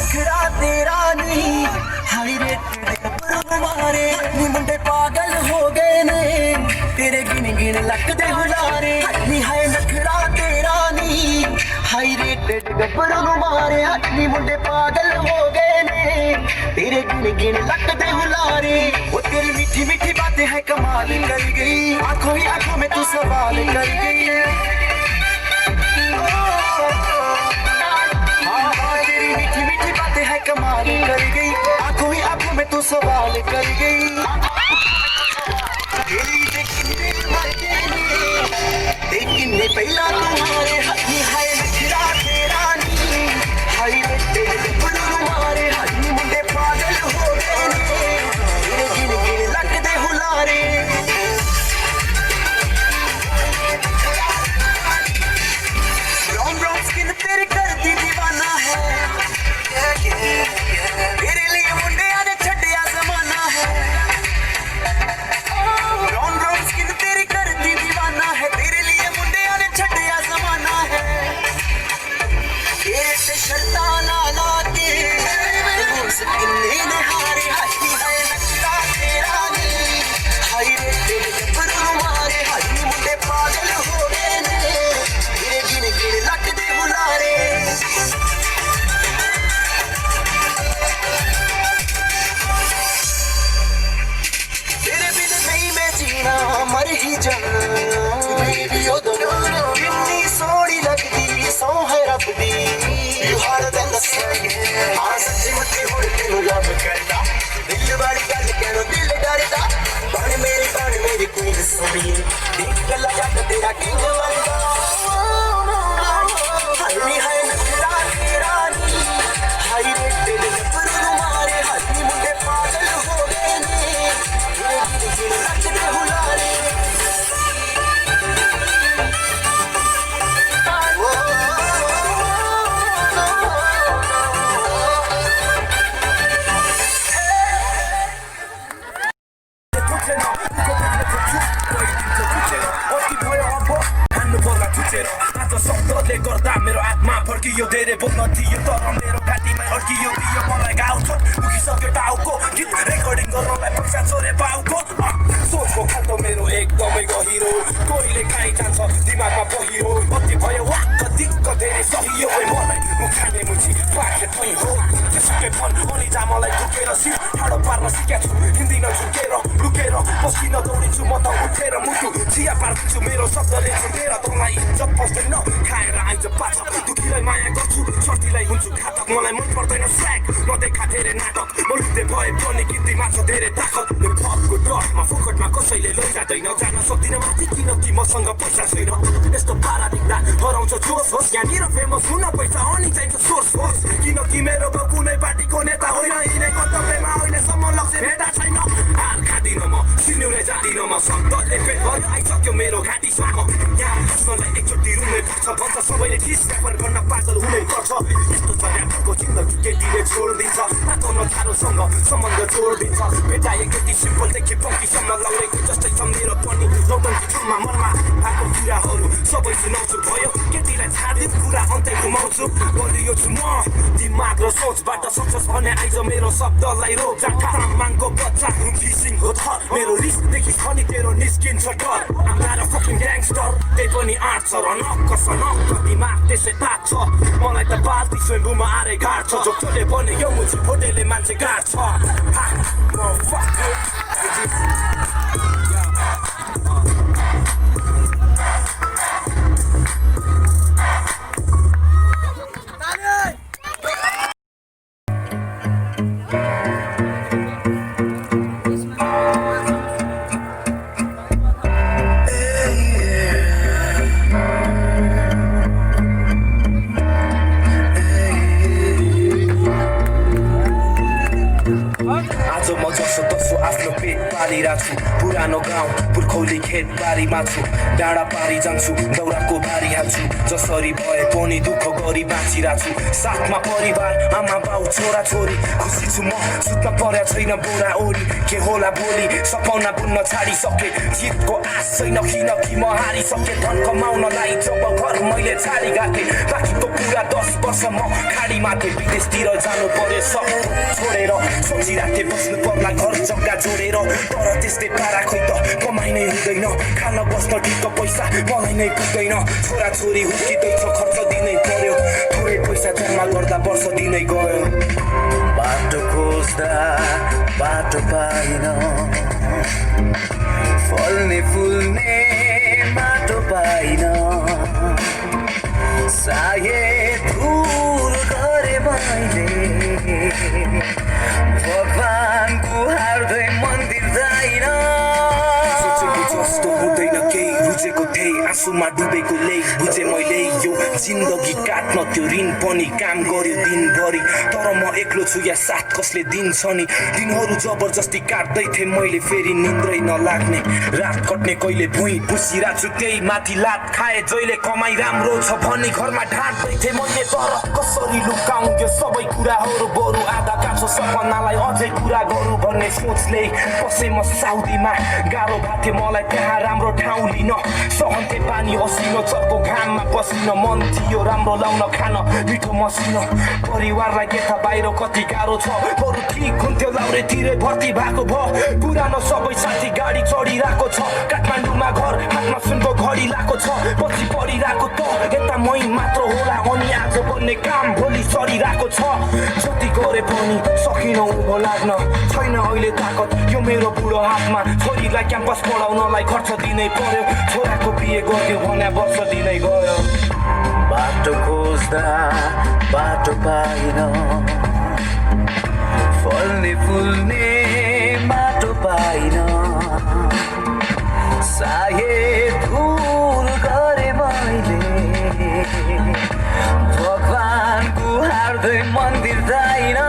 नखरा तेरा नहीं हाई रेटेड मारे नी मुंडे पागल हो गए ने तेरे गिन गिन लगदे हुलारे नी हाय नखरा तेरा नहीं हाई रेटेड गब्बरू मारे नी मुंडे पागल हो गए ने तेरे गिन गिन लगदे हुलारे वो तेरी मीठी मीठी बातें है कमाल कर गई आंखों ही आंखों में तू सवाल कर गई तेरी मीठी मीठी बातें है कमाल कर गई आंखों ही आंखों में तू सवाल कर गई लेकिन पहला तुम्हारे हाथी है नखरा तेरा नहीं हाई बेटे तुम्हारे हाथी मुंडे पागल हो गए तेरे गिन गिन लगदे हुलारे ब्राउन ब्राउन स्किन तेरी करती दीवाना है तेरे लिए मुंडे आने छड्डिया जमाना है ब्राउन ब्राउन स्किन तेरी करती दीवाना है तेरे लिए मुंडे आने छड्डिया जमाना है तेरे से शर्ता ला ला के स्किन ने हारे हाथी है नखरा तेरा नहीं हाई रे तेरे पर मारे हाथी मुंडे पागल हो गए ने तेरे गिन गिन लगदे हुलारे तेरे बिन नहीं मैं जीना मर ही जाना मेरी ओ दोनों कितनी सोहनी लगदी सौ है रब दी यू हार्डर देन द सन हाँ सच्ची मुट्ठी हुण तेनू लब करदा दिल वाली गल कहणों दिल डरदा बन मेरी क्वीन सोहणीए देख गल्ला जग तेरा किंग बनदा हनी है नखरा तेरा नहीं हाई रेटेड गब्बरू मारे हाथी मुंडे पागल हो गए ने लगदे हुलारे मेरो आत्मा फर्कियो धेरै बोल्न थियो तर मेरो घाँटीमा अड्कियो दियो मलाई घाउ छ उकिसक्यो टाउको गीत रेकर्डिङ गर्नलाई पैसा चोरे पाउको सोचको खाल्टो मेरो एकदमै गहिरो कोहीले काहीँ जान्छ दिमागमा पहिरो कति भयो वा कतिको धेरै सही हो मलाई मुखाने मुची पाखे ठै हो त्यसुकै फन अनि जा मलाई झुकेर सिट ठाडो पार्न सिकेको छु हिँड्दिन झुकेर लुकेर पसिन दौडिन्छु म त उठेर मुटु चिया पार्छु मेरो शब्दले छुटेर तँलाई इज्जत पस्दैन खाएर आइज पाछ दुखीलाई माया गर्छु सर्तीलाई हुन्छु घातक मलाई मन पर्दैन स्याक नदेखा धेरै नाटक मलुते भए पनि किन्तीमा छ धेरै ताकत यो फकको डरमा फोकटमा कसैले लैजाँदैन जान सक्दिन माथि किनकि मसँग पैसा छैन यस्तो पारा देख्दा हराउँछ जोस होस् यहाँनिर फेमस हुन पैसा अनि चाहिन्छ सोर्स होस् किनकि मेरो गाउँ कुनै पार्टीको नेता होइन यिनै कर्तव्यमा अहिलेसम्म लक्ष्य भेटा छैन हार खाँदिन म सिर्निउने जाँदिन म शब्दले फेल भयो आइसक्यो मेरो घाँटीसम्म यहाँ हाँस्नलाई एकचोटि रुने पर्छ भन्छ सबैले ठिस ऱ्यापर गर्न पागल हुनै पर्छ यस्तो छ ऱ्यापरको जिन्दगी केटीले छोडिदिन्छ तातो नथारोसँग सम्बन्ध जोडिदिन्छ भेटाए केटी सिम्पलदेखि पङ्कीसम्म लौरेको जस्तै छ मेरो पनि लौटङ्की ठाउँमा मनमा भएको कुराहरू सबै सुनाउँछु भयो केटीलाई छाडिदिउँ कुरा अन्तै घुमाउँछु बलियो छु म दिमाग र सोचबाट सक्सेस भने आइज मेरो शब्दलाई रोक जाँदा माङको बच्चा फिसिङ हो थर मेरो रिसदेखि खनि तेरो निस्किन्छ डर आम्रा फकिङ ग्याङस्टर त्यही पनि आँट छ र नक्कस नक्क दिमाग त्यसै तात्छ मलाई त बाल्टी स्वयम्भूमा आरे गाड्छ जोक्टोले भने यो मुछि भोटेले मान्छे गाड्छ पुरानो गाउँ पुर्खौली खेत बारीमा छु डाँडा पारी जान्छु दौराको बारी हाल्छु जसरी भए पनि दुःख गरी बाँचिरहेको छु साथमा परिवार आमा बाउ छोरा छोरी खुसी छु म सुत्न पर्या छैन बोरा ओरी के होला भोलि सपना बुन्न छाडिसके जितको आश छैन किन कि म हारिसके धन कमाउनलाई जब घर मैले छाडी गएँ बाँकीको कुरा 10 वर्ष म खाडी माथे विदेशतिर जानु पर्यो सब छोडेर सोचिराथे बस्नु पर्ला घर जग्गा जोडेर तर त्यस्तै पारा खै त कमाइ नै हुँदैन खान बस्न ठिक पैसा मलाई नै पुग्दैन छोरा छोरी हुर्किँदैछ खर्च दिनै पर्यो थोरै पैसा जम्मा गर्दा वर्ष दिनै गयो बाटो खोज्दा बाटो पाइन फल्ने फुल्ने बाटो पाइन सायद भुल गरे मैले भगवान गुहार्दै मन्दिर जाइन सोचेको जस्तो हुँदैन केही रुचेको थिएँ आँसुमा डुबेको लेख बुझे मैले यो जिन्दगी काट्न त्यो ऋण पनि काम गर्यो दिनभरि तर म एक्लो छु या साथ कसले दिन्छ नि दिनहरू जबरजस्ती काट्दै थिएँ मैले फेरि निन्द्रै नलाग्ने रात कट्ने कहिले भुइँ पुसिरा छु त्यही माथि लात खाए जहिले कमाइ राम्रो छ भनी घरमा ढाँट्दै थिएँ मैले तर कसरी लुकाउँ यो सबै कुराहरू बरु आधा काँचो सपनालाई अझै पुरा गरौँ भन्ने सोचले बसे म साउदीमा गाह्रो भएको मलाई त्यहाँ राम्रो ठाउँ लिन सहन्थे पानी असिनो चर्को घाममा पसिन मन थियो राम्रो लाउन खान मिठो मसिनो परिवारलाई यता बाहिर कति गाह्रो छ बरु ठिक हुन्थ्यो लाउरेतिरै भर्ती भएको भ पुरानो सबै साथी गाडी चढिरहेको छ काठमाडौँमा घर हातमा सुनको घडी लाएको छ पछि परिरहेको त यता मै मात्र होला अनि आज बन्ने काम भोलि चढिरहेको छ जति गरे पनि सकिन उँभो लाग्न छैन अहिले ताकत यो मेरो बुढो हातमा छोरीलाई क्याम्पस पढाउनलाई खर्च दिनै पर्यो छोराको बिहे गर्यो भने वर्ष दिनै गयो बाटो खोज्दा बाटो पाइन फल्ने फुल्ने बाटो पाइन सायद भुल गरे मैले भगवान गुहार्दै मन्दिर जाइन